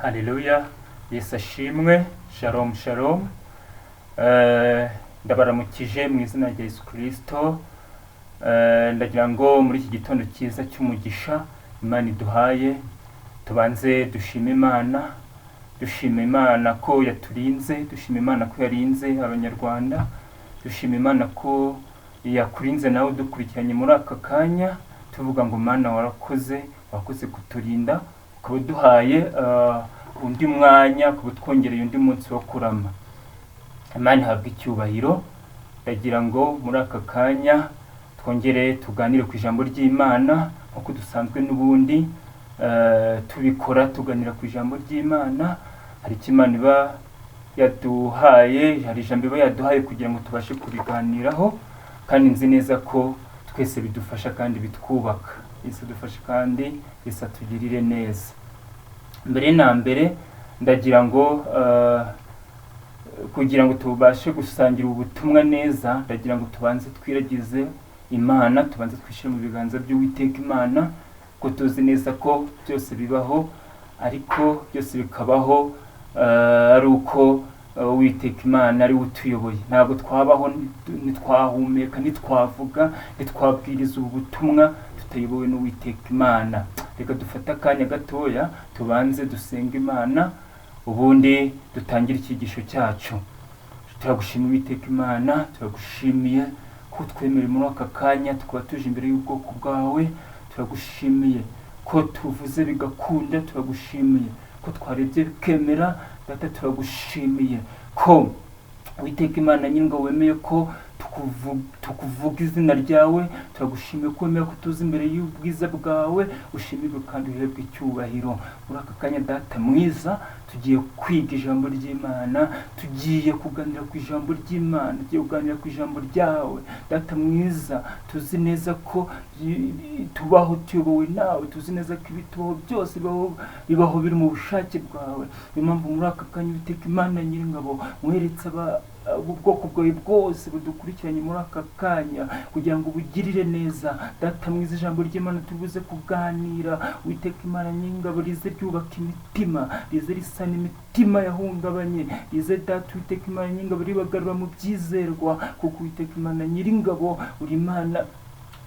Haleluya, Yesu ashimwe. Shalom shalom. Ndabaramukije mu izina rya Yesu Kristo. Ndagira ngo muri iki gitondo cyiza cy'umugisha Imana iduhaye, tubanze dushime Imana, dushima Imana ko yaturinze, dushima Imana ko yarinze Abanyarwanda, dushima Imana ko yakurinze nawe udukurikiranye muri aka kanya, tuvuga ngo Mana warakoze, wakoze kuturinda, ukaba uduhaye undi mwanya, ukaba utwongereye undi munsi wo kurama. Imana ihabwe icyubahiro. Ndagira ngo muri aka kanya twongere tuganire ku ijambo ry'Imana nk'uko dusanzwe n'ubundi tubikora, tuganira ku ijambo ry'Imana. Hari icyo Imana iba yaduhaye, hari ijambo iba yaduhaye kugira ngo tubashe kuriganiraho, kandi nzi neza ko twese bidufasha kandi bitwubaka. Yesu adufashe kandi Yesu atugirire neza. Mbere na mbere ndagira ngo kugira ngo tubashe gusangira ubutumwa neza, ndagira ngo tubanze twiragize Imana, tubanze twishyire mu biganza by'Uwiteka Imana, ko tuzi neza ko byose bibaho, ariko byose bikabaho ari uko Uwiteka Imana ari we utuyoboye. Ntabwo twabaho, ntitwahumeka, ntitwavuga, ntitwabwiriza ubu butumwa tutayobowe n'Uwiteka Imana. Reka dufate akanya gatoya tubanze dusenge Imana, ubundi dutangire icyigisho cyacu. Turagushima Uwiteka Imana, turagushimiye ko twemereye muri aka kanya tukaba tuje imbere y'ubwoko bwawe. Turagushimiye ko tuvuze bigakunda, turagushimiye ko twarebye bikemera. Data, turagushimiye ko Uwiteka Imana nyir'ingabo wemeye ko tukuvuga izina ryawe. Turagushimiye ko wemeye ko tuza imbere y'ubwiza bwawe. Ushimirwe kandi uherwe icyubahiro muri aka kanya. Data mwiza, tugiye kwiga ijambo ry'Imana, tugiye kuganira ku ijambo ry'Imana, tugiye kuganira ku ijambo ryawe. Data mwiza, tuzi neza ko tubaho tuyobowe nawe, tuzi neza ko ibitubaho byose bibaho biri mu bushake bwawe. Niyo mpamvu muri aka kanya, Uwiteka Imana nyir'ingabo, mweretse ubwoko bwawe bwose budukurikiranye muri aka kanya kugira ngo ubugirire neza. Data mwiza, ijambo ry'Imana tubuze kuganira, Uwiteka Imana nyir'ingabo, rize ryubaka imitima, rize risana imitima yahungabanye, rize Data Uwiteka Imana nyir'ingabo ribagarura mu byizerwa, kuko Uwiteka Imana nyir'ingabo uri Imana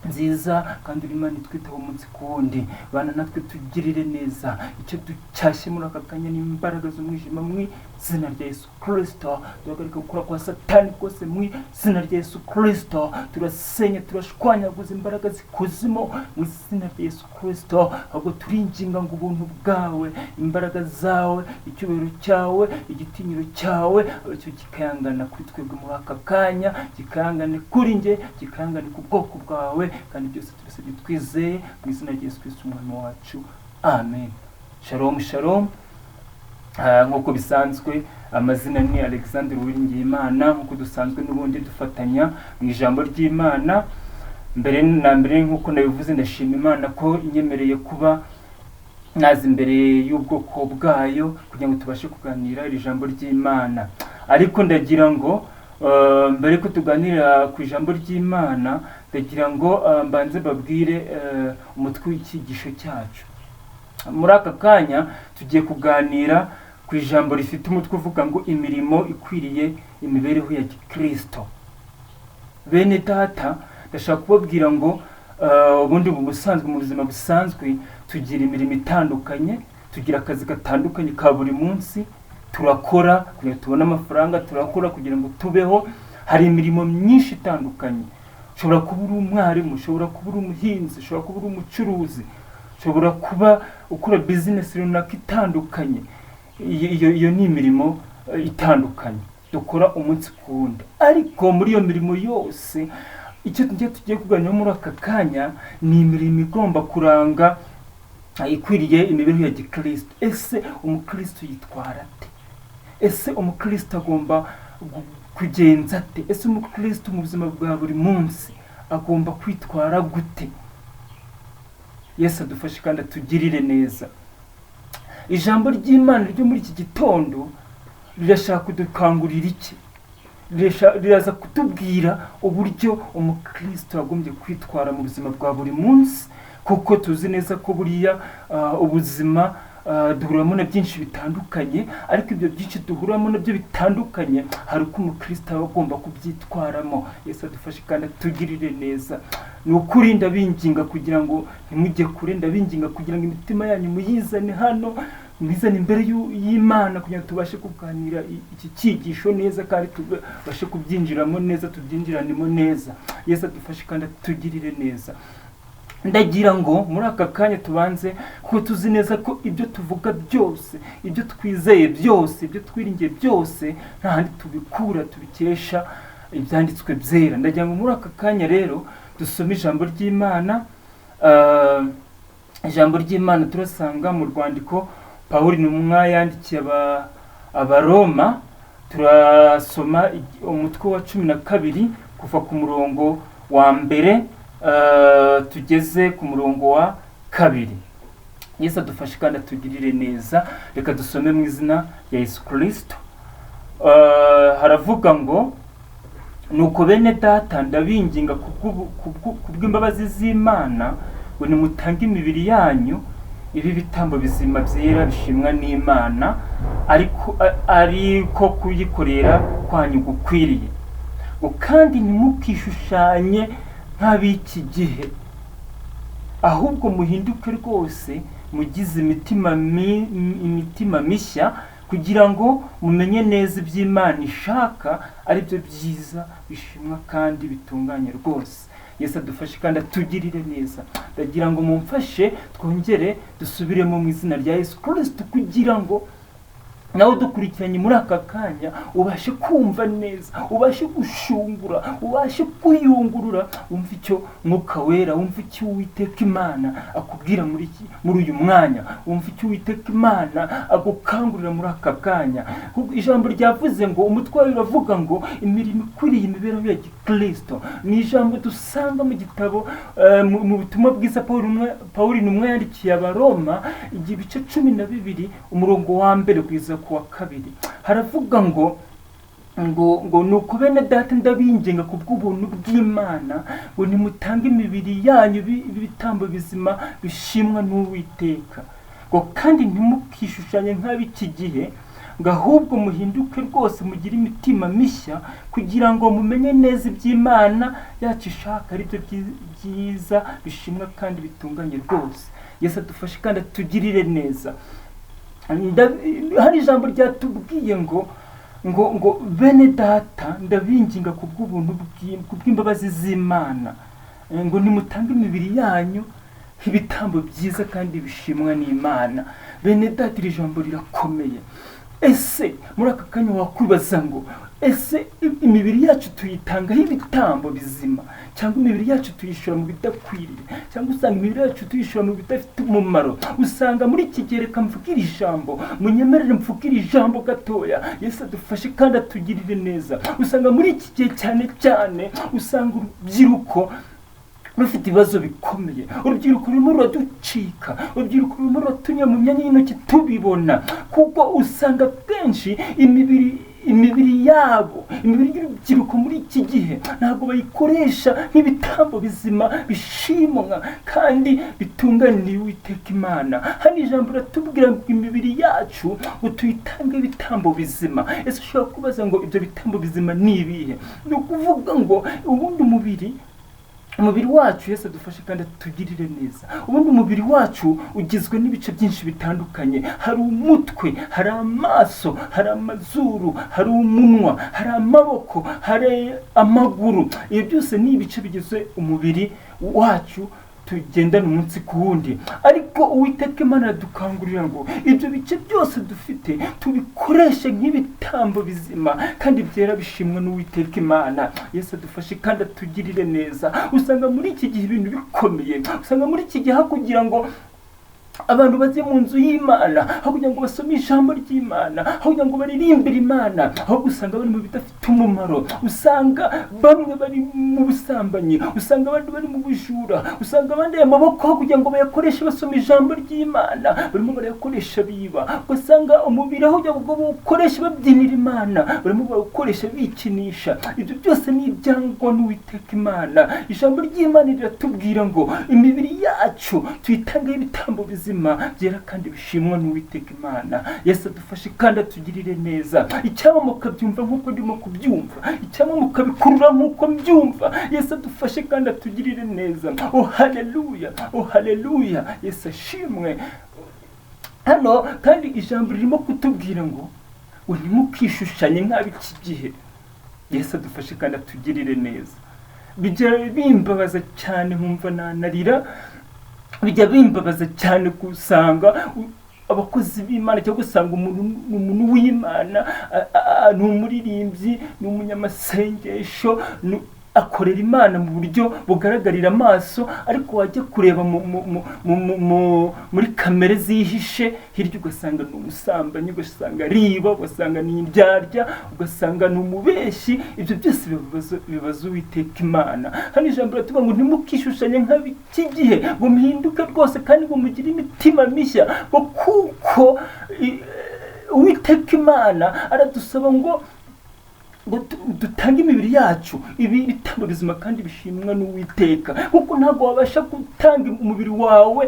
nziza kandi uri Imana itwitaho umunsi ku wundi. Bana natwe, tugirire neza. Icyo ducyashye muri aka kanya ni imbaraga z'umwijima mu izina rya Yesu Kirisito. Duhagarika gukora kwa Satani kose mu izina rya Yesu Kirisito. Turasenya, turashwanyaguza imbaraga z'ikuzimu mu izina rya Yesu Kirisito. Ahubwo turinginga ngo ubuntu bwawe, imbaraga zawe, icyubahiro cyawe, igitinyiro cyawe aricyo gikayangana kuri twebwe muri aka kanya, gikayangane kuri njye, gikayangane ku bwoko bwawe, kandi byose tubisabye twizeye mu izina rya Yesu Kristo Umwami wacu, amen. Shalom shalom. Nk'uko bisanzwe, amazina ni Alexandre Uwiringiyimana, nk'uko dusanzwe n'ubundi dufatanya mu ijambo ry'Imana. Mbere na mbere, nk'uko nabivuze, ndashima Imana ko inyemereye kuba naza imbere y'ubwoko bwayo kugira ngo tubashe kuganira iri jambo ry'Imana. Ariko ndagira ngo mbere ko tuganira ku ijambo ry'Imana, ndagira ngo mbanze mbabwire umutwe w'icyigisho cyacu. Muri aka kanya tugiye kuganira ku ijambo rifite umutwe uvuga ngo imirimo ikwiriye imibereho ya gikristo. Bene data, ndashaka kubabwira ngo ubundi mu busanzwe, mu buzima busanzwe, tugira imirimo itandukanye, tugira akazi gatandukanye ka buri munsi. Turakora kugira ngo tubone amafaranga, turakora kugira ngo tubeho. Hari imirimo myinshi itandukanye. Ushobora kuba uri umwarimu, ushobora kuba uri umuhinzi, ushobora kuba uri umucuruzi, ushobora kuba ukora bizinesi runaka itandukanye. Iyo ni imirimo itandukanye dukora umunsi ku wundi. Ariko muri iyo mirimo yose, icyo tugiye kuganiraho muri aka kanya ni imirimo igomba kuranga, ikwiriye imibereho ya gikristo. Ese umukristo yitwara ate? Ese umukristo agomba kugenza ate? Ese umukristo mu buzima bwa buri munsi agomba kwitwara gute? Yesu adufashe kandi atugirire neza. Ijambo ry'Imana ryo muri iki gitondo rirashaka kudukangurira iki? Riraza kutubwira uburyo umukristo yagombye kwitwara mu buzima bwa buri munsi, kuko tuzi neza ko buriya ubuzima Duhuriramo na byinshi bitandukanye, ariko ibyo byinshi duhuriramo nabyo bitandukanye hari uko umukristo aba agomba kubyitwaramo. Yesu adufashe kandi atugirire neza. Ni ukuri ndabinginga kugira ngo ntimujye kure, ndabinginga kugira ngo imitima yanyu muyizane hano, muyizane imbere y'Imana kugira ngo tubashe kuganira iki cyigisho neza kandi tubashe kubyinjiramo neza, tubyinjiranemo neza. Yesu adufashe kandi atugirire neza. Ndagira ngo muri aka kanya tubanze, kuko tuzi neza ko ibyo tuvuga byose, ibyo twizeye byose, ibyo twiringiye byose, nta handi tubikura, tubikesha ibyanditswe byera. Ndagira ngo muri aka kanya rero dusome ijambo ry'Imana. Ijambo ry'Imana turasanga mu rwandiko Pawulo intumwa yandikiye Abaroma. Turasoma umutwe wa 12 kuva ku murongo wa mbere tugeze ku murongo wa 2. Yesu adufashe kandi atugirire neza. Reka dusome mu izina rya Yesu Kristo. Haravuga ngo: "Nuko bene data, ndabinginga kubw'imbabazi z'Imana ngo nimutange imibiri yanyu ibi bitambo bizima byera bishimwa n'Imana, ariko kuyikorera kwanyu gukwiriye. Ngo kandi ntimukishushanye nk'ab'iki gihe, ahubwo muhinduke rwose mugize imitima mishya, kugira ngo mumenye neza iby'Imana ishaka, ari byo byiza bishimwa kandi bitunganye rwose." Yesu adufashe kandi atugirire neza. Ndagira ngo mumfashe twongere dusubiremo mu izina rya Yesu Kristo, kugira ngo nawe dukurikiranye muri aka kanya ubashe kumva neza, ubashe gushungura, ubashe kuyungurura, wumve icyo Mwuka Wera, wumve icyo Uwiteka Imana akubwira muri uyu mwanya, wumve icyo Uwiteka Imana agukangurira muri aka kanya. Kuko ijambo ryavuze ngo, umutwe wayo uravuga ngo imirimo ikwiriye imibereho ya gikristo. Ni ijambo dusanga mu gitabo mu butumwa bwiza Pawulo intumwa yandikiye Abaroma, ibice 12, umurongo wa mbere kugeza ku wa 2. Haravuga ngo nuko bene data, ndabinginga ku bw'ubuntu bw'Imana ngo nimutange imibiri yanyu ibitambo bizima bishimwa n'Uwiteka, ngo kandi ntimukishushanye nk'ab'iki gihe, ngo ahubwo muhinduke rwose mugire imitima mishya, kugira ngo mumenye neza iby'Imana yacu ishaka, ari byo byiza bishimwa kandi bitunganye rwose. Yesu adufashe kandi atugirire neza. Hari ijambo ryatubwiye ngo bene data, ndabinginga ku bw'ubuntu ku bw'imbabazi z'Imana ngo nimutange imibiri yanyu ibitambo byiza kandi bishimwa n'Imana. Bene data, iri jambo rirakomeye. Ese muri aka kanya wakwibaza ngo ese imibiri yacu tuyitangaho ibitambo bizima, cyangwa imibiri yacu tuyishora mu bidakwiriye, cyangwa usanga imibiri yacu tuyishora mu bidafite umumaro? Usanga muri iki gihe, reka mvuge iri jambo, munyemerere mvuge iri jambo gatoya, Yesu adufashe kandi atugirire neza. Usanga muri iki gihe cyane cyane usanga urubyiruko rufite ibibazo bikomeye. Urubyiruko rurimo ruraducika, urubyiruko rurimo ruratunyura mu myanya y'intoki tubibona, kuko usanga kenshi imibiri yabo, imibiri y'urubyiruko muri iki gihe ntabwo bayikoresha nk'ibitambo bizima bishimwa kandi bitunganiye Uwiteka Imana. Hano ijambo riratubwira ngo imibiri yacu ngo tuyitange ibitambo bizima. Ese ushobora kubaza ngo ibyo bitambo bizima ni ibihe? Ni ukuvuga ngo ubundi umubiri wacu, Yesu adufashe kandi atugirire neza, ubundi umubiri wacu ugizwe n'ibice byinshi bitandukanye. Hari umutwe, hari amaso, hari amazuru, hari umunwa, hari amaboko, hari amaguru. Ibyo byose ni ibice bigize umubiri wacu tugendana umunsi ku wundi. Ariko Uwiteka Imana aradukangurira ngo ibyo bice byose dufite tubikoreshe nk'ibitambo bizima kandi byera bishimwa n'Uwiteka Imana. Yesu adufashe kandi atugirire neza. Usanga muri iki gihe ibintu bikomeye. Usanga muri iki gihe aho kugira ngo abantu bajye mu nzu y'Imana, aho kugira ngo basome ijambo ry'Imana, aho kugira ngo baririmbire Imana, ahubwo usanga bari mu bidafite umumaro. Usanga bamwe bari mu busambanyi, usanga abandi bari mu bujura, usanga abandi aya maboko aho kugira ngo bayakoreshe basoma ijambo ry'Imana barimo barayakoresha biba. Ugasanga umubiri aho kugira ngo bawukoreshe babyinira Imana barimo barawukoresha bikinisha. Ibyo byose ni ibyangwa n'Uwiteka Imana. Ijambo ry'Imana riratubwira ngo imibiri yacu tuyitangeho ibitambo bizima. bizima byera kandi bishimwa n'Uwiteka Imana. Yesu adufashe kandi atugirire neza. Icyampa mukabyumva nk'uko ndimo kubyumva, icyampa mukabikurura nk'uko mbyumva. Yesu adufashe kandi atugirire neza. Oh haleluya, oh haleluya, Yesu ashimwe. Hano kandi ijambo ririmo kutubwira ngo ntimukishushanye nk'ab'iki gihe. Yesu adufashe kandi atugirire neza. Bijya bimbabaza cyane nkumva nanarira, bijya bimbabaza cyane gusanga abakozi b'Imana, cyangwa gusanga umuntu w'Imana, ni umuririmbyi, ni umunyamasengesho, akorera Imana mu buryo bugaragarira amaso, ariko wajya kureba muri kamere zihishe hirya ugasanga ni umusambanyi, ugasanga ariba, ugasanga ni indyarya, ugasanga ni umubeshyi. Ibyo byose bibaza Uwiteka Imana. Hano ijambo riratubwira ngo ntimukishushanye nk'ab'iki gihe, ngo muhinduke rwose kandi ngo mugire imitima mishya, ngo kuko Uwiteka Imana aradusaba ngo dutange imibiri yacu ibi bitambo bizima kandi bishimwa n'Uwiteka, kuko ntabwo wabasha gutanga umubiri wawe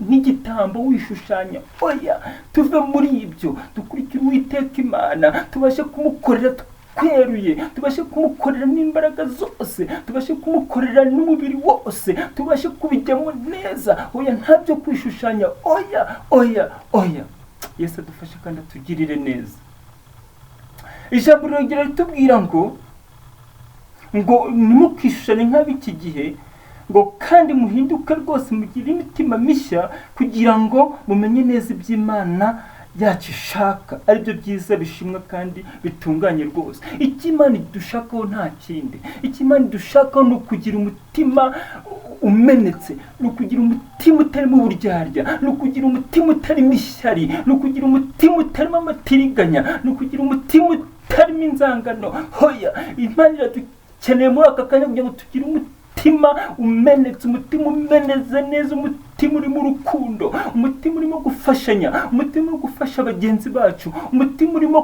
nk'igitambo wishushanya. Oya, tuve muri ibyo, dukurikire Uwiteka Imana, tubashe kumukorera tweruye, tubashe kumukorera n'imbaraga zose, tubashe kumukorera n'umubiri wose, tubashe kubijyamo neza. Oya, ntabyo kwishushanya. Oya, oya, oya. Yesu adufashe kandi atugirire neza. Ijambo rirongera ritubwira ngo ntimukishushanye nk'ab'iki gihe, ngo kandi muhinduke rwose mugire imitima mishya, kugira ngo mumenye neza iby'Imana yacu ishaka, aribyo byiza bishimwa kandi bitunganye rwose. Icyo Imana idushakaho nta kindi, icyo Imana idushakaho ni ukugira umutima umenetse, ni ukugira umutima utarimo uburyarya, ni ukugira umutima utarimo ishyari, ni ukugira umutima utarimo amatiriganya, ni ukugira umutima utarimo inzangano. Hoya, Imana iradukeneye muri aka kanya kugira ngo tugire umutima umenetse, umutima umeneze neza, umutima urimo urukundo, umutima urimo gufashanya, umutima urimo gufasha bagenzi bacu, umutima urimo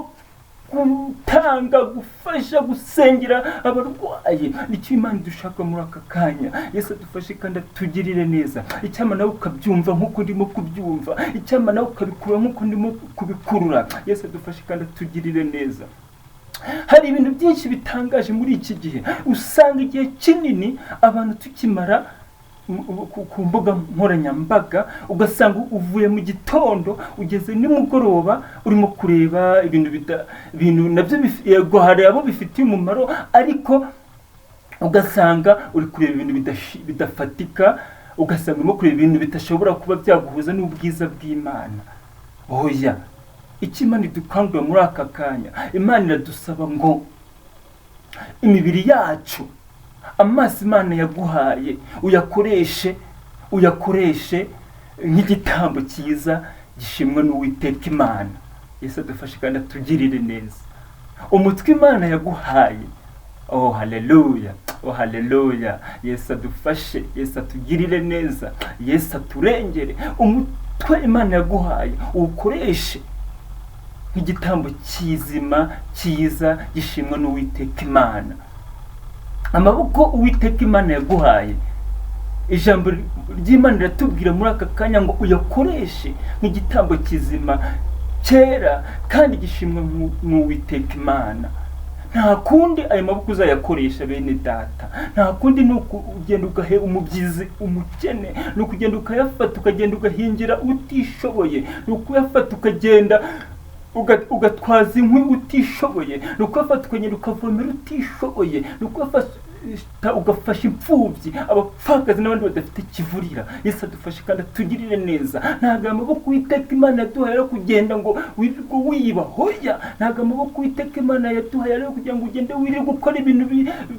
gutanga, gufasha, gusengera abarwayi. Nicyo Imana idushaka muri aka kanya. Yesu adufashe kandi atugirire neza. Icyampa nawe ukabyumva nk'uko ndimo kubyumva, icyampa nawe ukabikurura nk'uko ndimo kubikurura. Yesu adufashe kandi atugirire neza. Hari ibintu byinshi bitangaje muri iki gihe, usanga igihe kinini abantu tukimara ku mbuga nkoranyambaga, ugasanga uvuye mu gitondo ugeze nimugoroba urimo kureba ibintu ibintu nabyo yego hari abo bifitiye umumaro, ariko ugasanga uri kureba ibintu bidafatika, ugasanga urimo kureba ibintu bidashobora kuba byaguhuza n'ubwiza bw'Imana. Oya, icyo Imana idukangurira muri aka kanya, Imana iradusaba ngo imibiri yacu, amaso Imana yaguhaye, uyakoreshe nk'igitambo cyiza gishimwa n'Uwiteka Imana. Yesu adufashe kandi atugirire neza. Umutwe Imana yaguhaye, oh haleluya, oh haleluya. Yesu adufashe, Yesu atugirire neza, Yesu aturengere. Umutwe Imana yaguhaye uwukoreshe nk'igitambo kizima cyiza gishimwa n'Uwiteka Imana. Amaboko Uwiteka Imana yaguhaye, ijambo ry'Imana riratubwira muri aka kanya ngo uyakoreshe nk'igitambo kizima cyera kandi gishimwa n'Uwiteka Imana. Nta kundi ayo maboko uzayakoresha bene data, nta kundi, ni ukugenda ugahe umubyizi umukene, ni ukugenda ukayafata ukagenda ugahingira utishoboye, ni ukuyafata ukagenda ugatwaza inkwi utishoboye, ni ukuyafata ukagenda ukavomera utishoboye, ni ukuyafata ugafasha imfubyi, abapfakazi n'abandi badafite kivurira. Yesu adufashe kandi atugirire neza. Ntabwo aya maboko Uwiteka Imana yaduhaye ari kugenda ngo wirirwe wiba. Hoya, ntabwo amaboko Uwiteka Imana yaduhaye ari kugira ngo ugende wirirwe gukora ibintu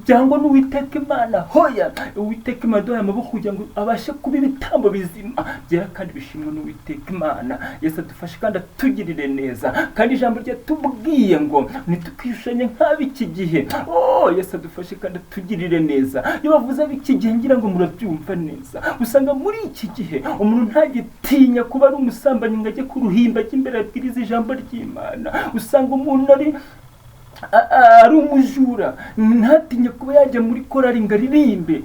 byangwa n'Uwiteka Imana. Hoya, Uwiteka Imana yaduhaye amaboko kugira ngo abashe kuba ibitambo bizima byera kandi bishimwa n'Uwiteka Imana. Yesu adufashe kandi atugirire neza. Kandi ijambo ryatubwiye ngo ntitukishushanye nk'ab'iki gihe. Oh, Yesu adufashe kandi atugirire neza. Iyo bavuze ab'iki gihe ngira ngo murabyumva neza. Usanga muri iki gihe umuntu ntagitinya kuba ari umusambanyi ngo ajye ku ruhimbi ajye imbere abwirize ijambo ry'Imana. Usanga umuntu ari Ari umujura, ntatinye kuba yajya muri korari ngo aririmbe.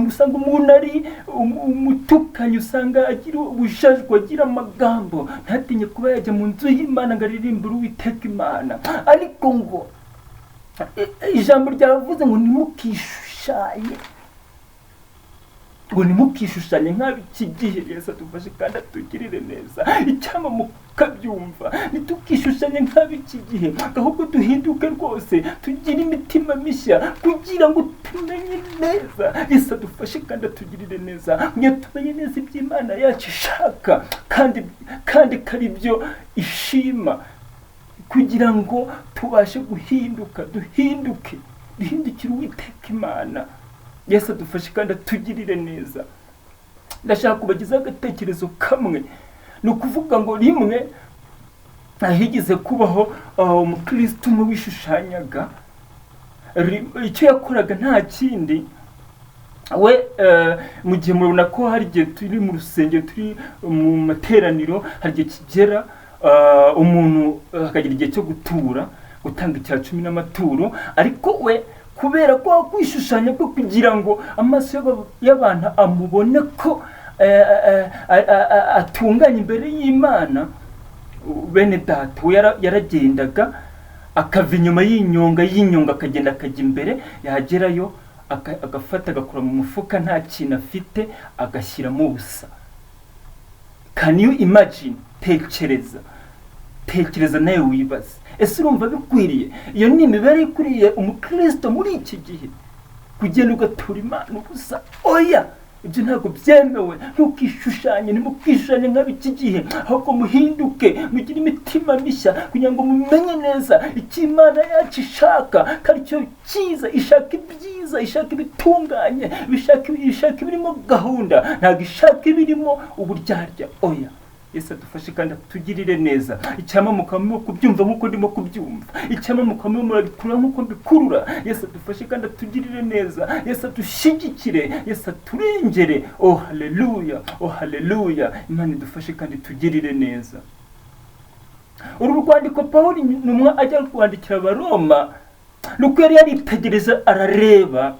Usanga umuntu ari umutukanyi, usanga agira ubujajwe, agira amagambo, ntatinye kuba yajya mu nzu y'Imana ngo aririmbire Uwiteka Imana. Ariko ngo ijambo ryavuze ngo ntimukishushanye, ngo ntimukishushanye nk'ab'iki gihe. Yesu adufashe kandi atugirire neza. Icyampa mukabyumva, ntitukishushanye nk'ab'iki gihe, ahubwo duhinduke rwose, tugire imitima mishya kugira ngo tumenye neza. Yesu adufashe kandi atugirire neza, kugira tumenye neza iby'Imana yacu ishaka, kandi ko ari byo ishima, kugira ngo tubashe guhinduka, duhinduke, duhindukire Uwiteka Imana. Yesu adufashe kandi atugirire neza. Ndashaka kubagezaho agatekerezo kamwe. Ni ukuvuga ngo rimwe higeze kubaho umukristo umwe wishushanyaga. Icyo yakoraga nta kindi we, mu gihe murabona ko hari igihe turi mu rusengero, turi mu materaniro, hari igihe kigera umuntu akagira igihe cyo gutura, gutanga icya cumi n'amaturo. Ariko we kubera ko kwishushanya ko kugira ngo amaso y'abantu amubone ko atunganye imbere y'Imana, bene data, we yaragendaga akava inyuma y'inyonga y'inyonga, akagenda akajya imbere, yagerayo agafata, agakura mu mufuka nta kintu afite, agashyiramo ubusa. Can you imagine? Tekereza, tekereza nawe wibaze, ese urumva bikwiriye? Iyo ni imibereho ikwiriye umukristo muri iki gihe, kugenda ugatura Imana ubusa? Oya, ibyo ntabwo byemewe. Ntukishushanye, ntimukishushanye nk'ab'iki gihe, ahubwo muhinduke, mugire imitima mishya kugira ngo mumenye neza icyo Imana yacu ishaka, ko ari cyo cyiza. Ishaka ibyiza, ishaka ibitunganye, ishaka ibirimo gahunda, ntabwo ishaka ibirimo uburyarya, oya. Yesu adufashe kandi atugirire neza. Icyampa mukaba murimo kubyumva nk'uko ndimo kubyumva, icyampa mukaba murimo murabikurura nk'uko mbikurura. Yesu adufashe kandi atugirire neza. Yesu adushyigikire, Yesu aturengere. Oh haleluya, oh haleluya! Imana idufashe kandi itugirire neza. Uru rwandiko Pawulo intumwa ajya kwandikira Abaroma, ni uko yari yaritegereza, arareba,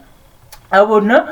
abona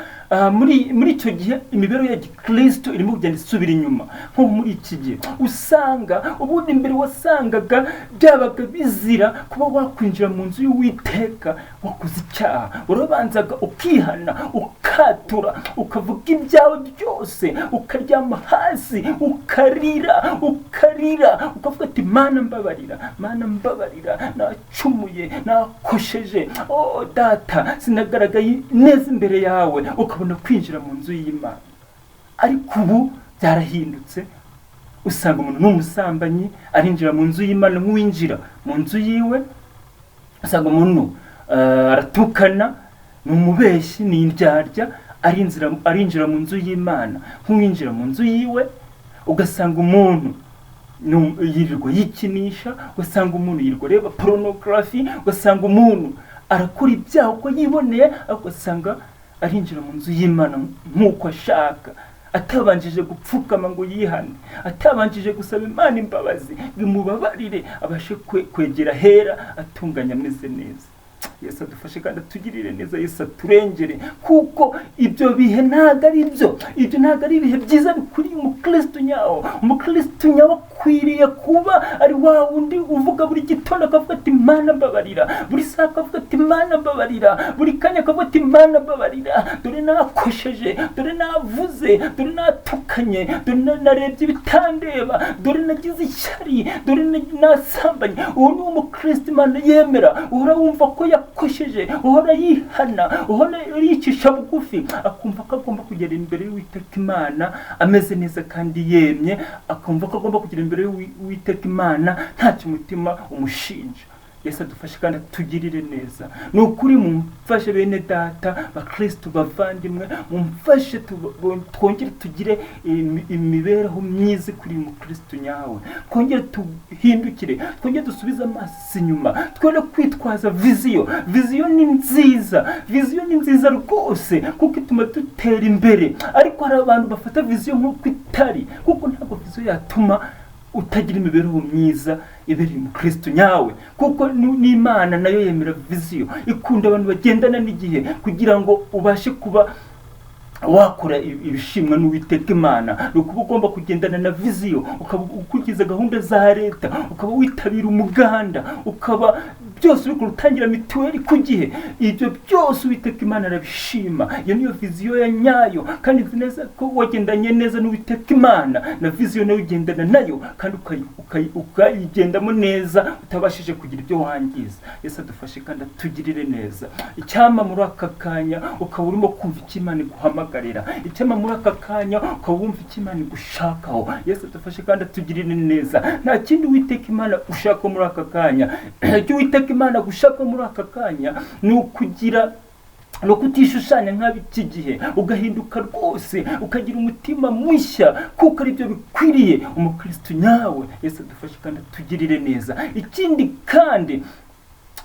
muri icyo gihe imibereho ya gikristo irimo kugenda isubira inyuma. Nko muri iki gihe usanga ubundi mbere wasangaga byabaga bizira kuba wakwinjira mu nzu y'Uwiteka wakoze icyaha. Urabanzaga ukihana, ukatura, ukavuga ibyawe byose, ukaryama hasi ukarira, ukarira, ukavuga ati: "Mana mbabarira, Mana mbabarira, nacumuye, nakosheje, oh data, sinagaragaye neza imbere yawe," ukabona kwinjira mu nzu y'Imana. Ariko ubu byarahindutse. Usanga umuntu ni umusambanyi, arinjira mu nzu y'Imana nk'uwinjira mu nzu yiwe. Usanga umuntu aratukana, ni umubeshyi, ni indyarya, arinjira mu nzu y'Imana nk'uwinjira mu nzu yiwe. Ugasanga umuntu yirirwa yikinisha, ugasanga umuntu yirirwa areba pornography, ugasanga umuntu arakora ibyaha uko yiboneye, ariko ugasanga arinjira mu nzu y'Imana nk'uko ashaka, atabanjije gupfukama ngo yihane, atabanjije gusaba Imana imbabazi ngo imubabarire, abashe kwegera hera atunganye, ameze neza. Yesu adufashe kandi atugirire neza. Yesu aturengere, kuko ibyo bihe ntabwo ari byo, ibyo ntabwo ari ibihe byiza bikwiriye umukristo nyawo. Umukristo nyawo akwiriye kuba ari wa wundi uvuga buri gitondo akavuga ati: "Mana mbabarira," buri saha akavuga ati: "Mana mbabarira," buri kanya akavuga ati: "Mana mbabarira, dore nakosheje, dore navuze, dore natukanye, dore narebye ibitandeba, dore nagize ishyari, dore nasambanye." Uwo ni umukristo Imana yemera, uhora wumva ko yakosheje, uhora yihana, uhora yicisha bugufi, akumva ko agomba kugera imbere y'Uwiteka Imana ameze neza kandi yemye, akumva ko agomba kugera imbere y'Uwiteka Imana ntacyo umutima umushinja. Yesu adufashe kandi atugirire neza. Ni ukuri mumfashe, bene data, bakristo bavandimwe, mumfashe twongere tugire imibereho myiza kuri uyu mukristo nyawe, twongere tuhindukire, twongere dusubize amaso inyuma, twere kwitwaza vision. Vision ni nziza, vision ni nziza rwose, kuko ituma dutera imbere. Ariko hari abantu bafata vision nk'uko itari, kuko ntabwo vision yatuma utagira imibereho myiza ibereye umukristo nyawe, kuko n'Imana nayo yemera vision, ikunda abantu bagendana n'igihe kugira ngo ubashe kuba wakora ibishimwa n'Uwiteka Imana. Ni ukuba ugomba kugendana na vision, ukaba ukurikiza gahunda za leta, ukaba witabira umuganda, ukaba byose ubikora, utangira mituweli ku gihe. Ibyo byose Uwiteka Imana arabishima. Iyo niyo vision ya nyayo, kandi nzi neza ko wagendanye neza n'Uwiteka Imana, na vision nayo ugendana nayo, kandi ukayigendamo neza utabashije kugira ibyo wangiza. Yesu adufashe kandi atugirire neza. Icyampa muri aka kanya ukaba urimo kumva icyo Imana iguhamagarira, icyampa muri aka kanya ukaba wumva icyo Imana igushakaho. Yesu adufashe kandi atugirire neza. Nta kindi Uwiteka Imana ushaka muri aka kanya. Icyo Uwiteka Imana gushaka muri aka kanya ni ukugira, ni ukutishushanya nk'ab'iki gihe, ugahinduka rwose, ukagira umutima mushya, kuko aribyo bikwiriye umukristo nyawe. Yesu adufashe kandi atugirire neza. Ikindi kandi,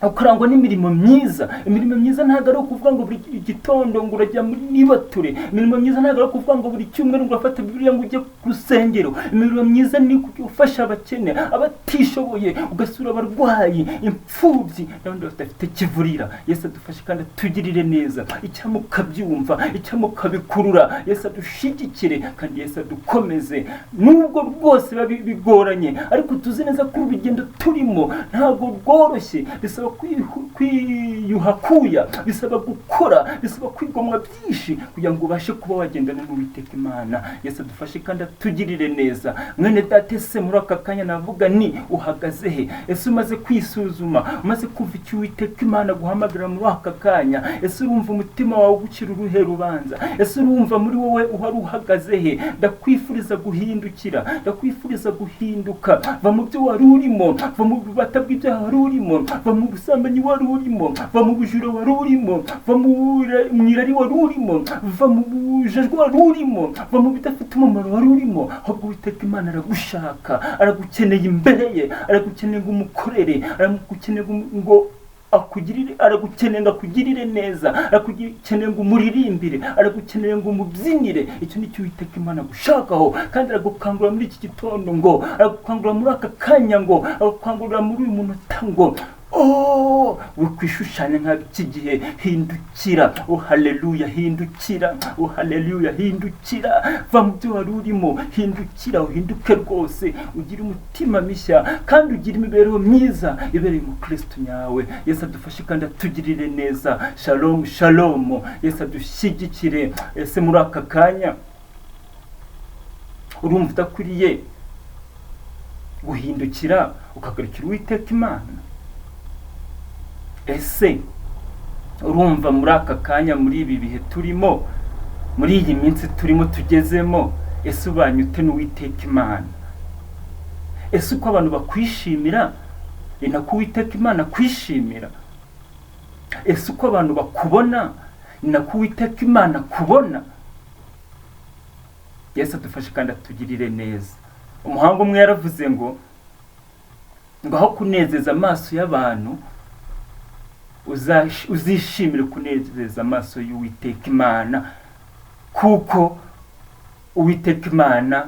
ukarangwa n'imirimo myiza. Imirimo myiza ntabwo ari ukuvuga ngo buri gitondo ngo urajya muri nibature. Imirimo myiza ntabwo ari ukuvuga ngo buri cyumweru ngo urafata Bibiliya ngo ujye ku rusengero. Imirimo myiza ni gufasha abakene, abatishoboye, ugasura abarwayi, imfubyi n'abandi badafite kivurira. Yesu adufashe kandi atugirire neza. Icyampa ukabyumva, icyampa ukabikurura. Yesu adushigikire kandi Yesu adukomeze, nubwo rwose biba bigoranye, ariko tuzi neza ko urugendo turimo ntabwo rworoshye. Bisaba kwiyuha kuya, bisaba gukora, bisaba kwigomwa byinshi kugira ngo ubashe kuba wagendana n'Uwiteka Imana. Yesu adufashe kandi atugirire neza. Mwene data, ese muri aka kanya navuga ni uhagaze he? Ese umaze kwisuzuma, umaze kumva icyo Uwiteka Imana guhamagara muri aka kanya? Ese urumva umutima wawe ugucira uruhe rubanza? Ese urumva muri wowe uhari uhagaze he? Ndakwifuriza guhindukira, ndakwifuriza guhinduka. Va mu byo wari urimo, va mu bubata bw'ibyaha wari urimo, va mu busambanyi wari urimo, va mu bujura wari urimo, va mu irari wari urimo, va mu bujajwa wari urimo, va mu bidafite umumaro wari urimo. Ahubwo Uwiteka Imana aragushaka, aragukeneye imbere ye, aragukeneye ngo umukorere, aragukeneye ngo akugirire, aragukeneye ngo akugirire neza, aragukeneye ngo umuririmbire, aragukeneye ngo umubyinire. Icyo ni cyo Uwiteka Imana agushakaho, kandi aragukangurira muri iki gitondo ngo, aragukangurira muri aka kanya ngo, aragukangurira muri uyu munota ngo: "Oh, wikwishushanya nk'iki gihe, hindukira." Oh haleluya, hindukira. Oh haleluya, hindukira. Va mu byo wari urimo, hindukira, uhinduke rwose, ugire umutima mishya kandi ugire imibereho myiza ibereye umukristo nyawe. Yesu adufashe kandi atugirire neza. Shalom, shalom. Yesu adushyigikire. Ese muri aka kanya urumva udakwiriye guhindukira ukagarukira Uwiteka Imana? Ese urumva muri aka kanya, muri ibi bihe turimo, muri iyi minsi turimo tugezemo, ese ubanye ute n'Uwiteka Imana? Ese uko abantu bakwishimira ni nako Uwiteka Imana akwishimira? Ese uko abantu bakubona ni nako Uwiteka Imana akubona? Yesu adufashe kandi atugirire neza. Umuhanga umwe yaravuze ngo aho kunezeza amaso y'abantu, uzishimire kunezeza amaso y'Uwiteka Imana, kuko Uwiteka Imana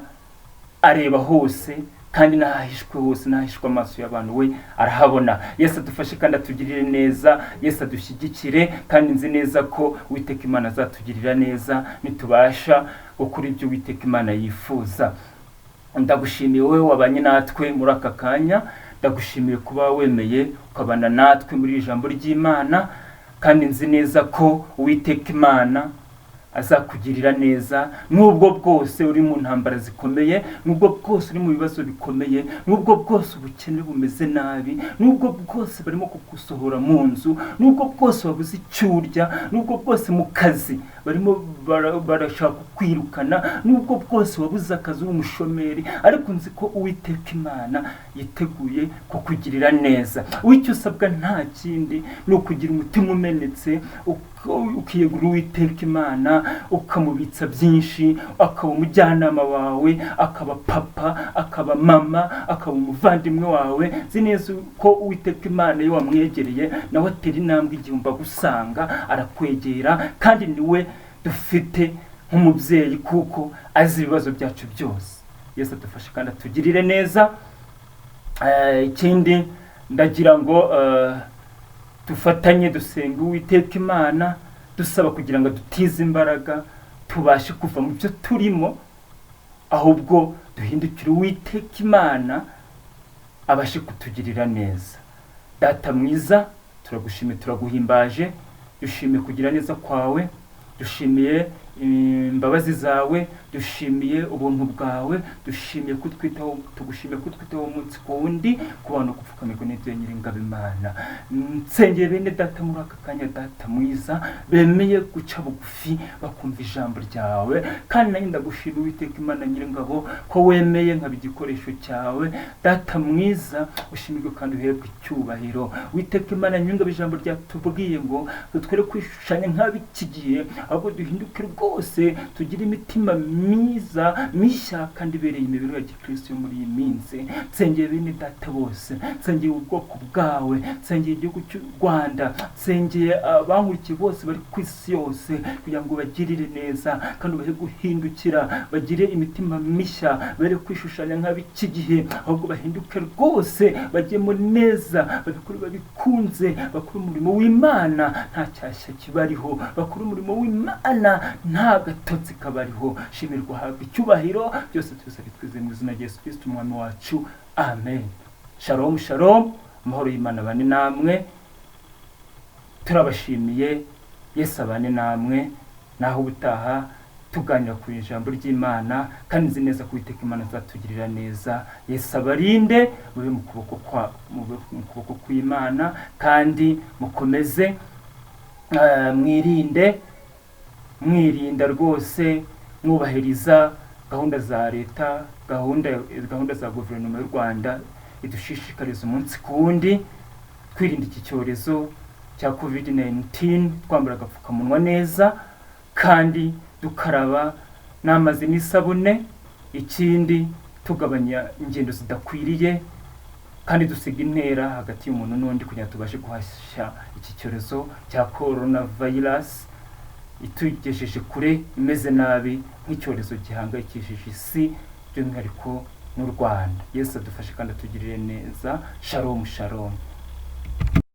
areba hose, kandi n'ahahishwe hose, n'ahahishwe amaso y'abantu, we arahabona. Yesu adufashe kandi atugirire neza. Yesu adushyigikire, kandi nzi neza ko Uwiteka Imana azatugirira neza nitubasha gukora ibyo Uwiteka Imana yifuza. Ndagushimiye wowe wabanye natwe muri aka kanya. Ndagushimiye kuba wemeye ukabana natwe muri iri jambo ry'Imana, kandi nzi neza ko Uwiteka Imana azakugirira neza, nubwo bwose uri mu ntambara zikomeye, nubwo bwose uri mu bibazo bikomeye, nubwo bwose ubukene bumeze nabi, nubwo bwose barimo kugusohora mu nzu, nubwo bwose wabuze icyo urya, nubwo bwose mu kazi barimo barashaka kukwirukana, nubwo bwose wabuze akazi uri umushomeri, ariko nzi ko Uwiteka Imana yiteguye kukugirira neza. Icyo usabwa nta kindi, ni ukugira umutima umenetse, ukiyegurira Uwiteka Imana, ukamubitsa byinshi, akaba umujyanama wawe, akaba papa, akaba mama, akaba umuvandimwe wawe. Nzi neza ko Uwiteka Imana iyo wamwegereye nawe atera intambwe igihumbi agusanga, arakwegera, kandi niwe dufite nk'umubyeyi, kuko azi ibibazo byacu byose. Yesu adufashe kandi atugirire neza. Ikindi ndagira ngo dufatanye dusenga Uwiteka Imana, dusaba kugira ngo dutize imbaraga, tubashe kuva mu byo turimo, ahubwo duhindukire Uwiteka Imana abashe kutugirira neza. Data mwiza, turagushimiye, turaguhimbaje, dushimiye kugira neza kwawe, dushimiye imbabazi zawe, dushimiye ubuntu bwawe, dushimiye kutwitaho, tugushimiye kutwitaho umunsi ku wundi, kubana gupfukamirwa n'ibyo Nyiringabo Imana. Nsengeye bene data muri aka kanya, Data mwiza, bemeye guca bugufi bakumva ijambo ryawe, kandi nanjye ndagushima, Uwiteka Imana Nyiringabo, ko wemeye nkaba igikoresho cyawe. Data mwiza, ushimirwe kandi uherwe icyubahiro. Uwiteka Imana Nyiringabo, ijambo ryatubwiye ngo dutwere kwishushanya nk'ab'iki gihe, ahubwo duhinduke rwose, tugire imitima myiza mishya kandi ibereye imibereho ya gikristo yo muri iyi minsi. Nsengeye bene data bose, nsengeye ubwoko bwawe, nsengeye igihugu cy'u Rwanda, nsengeye abankurikiye bose bari ku isi yose, kugira ngo bagirire neza kandi ubahe guhindukira, bagire imitima mishya, bere kwishushanya nk'ab'iki gihe, ahubwo bahinduke rwose, bajyemo neza, babikore babikunze, bakore umurimo w'Imana nta cyashya kibariho, bakore umurimo w'Imana nta gatotsi kabariho. Shimirwa, habwa icyubahiro. Byose tubisabye twizeye mu izina rya Yesu Kristo Umwami wacu, amen. Shalom, shalom, amahoro y'Imana abane namwe. Turabashimiye. Yesu abane namwe. Naho ubutaha tuganira ku ijambo ry'Imana, kandi nzi neza ko Uwiteka Imana azatugirira neza. Yesu abarinde, mube mu kuboko kw'Imana, kandi mukomeze mwirinde, mwirinda rwose, mwubahiriza gahunda za leta, gahunda za guverinoma y'u Rwanda idushishikariza umunsi ku wundi, twirinda iki cyorezo cya COVID 19, twambara agapfukamunwa neza kandi dukaraba n'amazi n'isabune. Ikindi, tugabanya ingendo zidakwiriye kandi dusiga intera hagati y'umuntu n'undi, kugira ngo tubashe guhashya iki cyorezo cya corona virus itugejeje kure, imeze nabi nk'icyorezo gihangayikishije isi, by'umwihariko n'u Rwanda. Yesu adufashe kandi atugirire neza. Shalom, shalom.